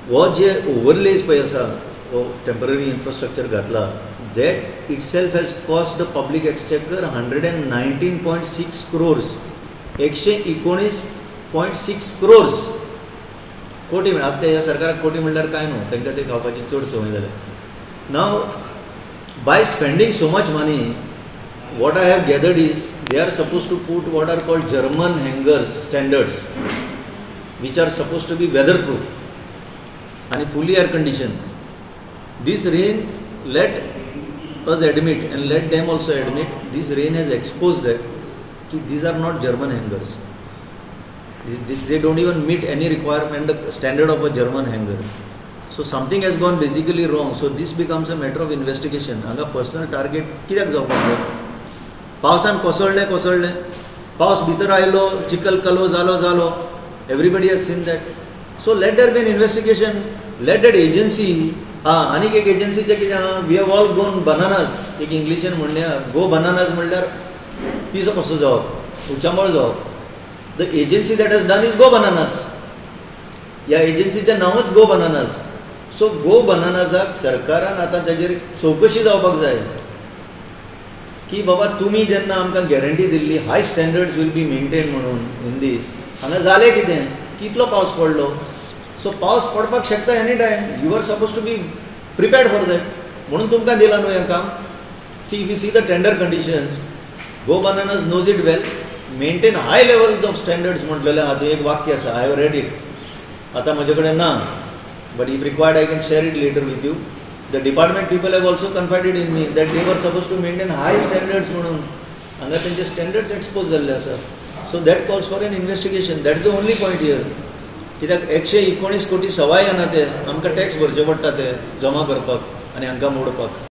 हो जे ओवरलेज पळय आसा, हो टेंपररी इन्फ्रास्ट्रक्चर घातला, that itself has cost the public exchequer 119.6 crores, 119.6 crores कोटी. आतां ह्या सरकाराक कोटी म्हणल्यार कांय न्हू, तांकां ते खावपाची चड संवय जाल्या. Now by spending so much money, what I have gathered is they are supposed to put what are called German hangars standards, which are supposed to be weatherproof and fully air conditioned. This rain, let us admit and let them also admit, this rain has exposed that these are not German hangars. They don't even meet any requirement, the standard of a German hangar. So something has gone basically wrong. So this becomes a matter of investigation. हांगा personal target कित्याक जावपाक जाय? पावसान कोसळ्ळें कोसळ्ळें, पावस भितर आयलो, चिखल कलो जालो जालो, everybody has seen that. So let there be an investigation, let that agency. आं, आनीक एक एजन्सीचें कितें आहा, we have all gone bananas. एक इंग्लिशीन म्हणणें आहा, गो बनानाज म्हणल्यार पिसो कसो जावप, उचांबळ जावप. The agency that has done is Go Bananas. ह्या एजन्सीचें नांवच गो बनानाज. सो गो बनानाजाक सरकारान आतां ताजेर चवकशी जावपाक जाय की बाबा तुमी जेन्ना आमकां guarantee Delhi high standards will be maintain म्हणून इन दीस, हांगा जालें कितें, कितलो पावस पडलो? सो पावस पडपाक शकता any time, you are suppose to be prepared for that, म्हणून तुमकां दिलां न्हू हें काम. See, if you see the tender conditions, Go Bananas knows it well, maintain high levels of standards म्हटलेलें आहा. थंय एक वाक्य आसा, I have read it, आतां म्हजे कडेन ना, but if required I can share it later with you. The department people have also confided in me that they were supposed to maintain high standards म्हणून, हांगा तेंचे स्टँडर्ड्स एक्सपोज जाल्ले आसा. So that calls for an investigation, that is the only point here. कित्याक 119 कोटी सवाय येना, ते आमकां टॅक्स भरचे पडटा ते जमा करपाक आनी हांकां मोडपाक.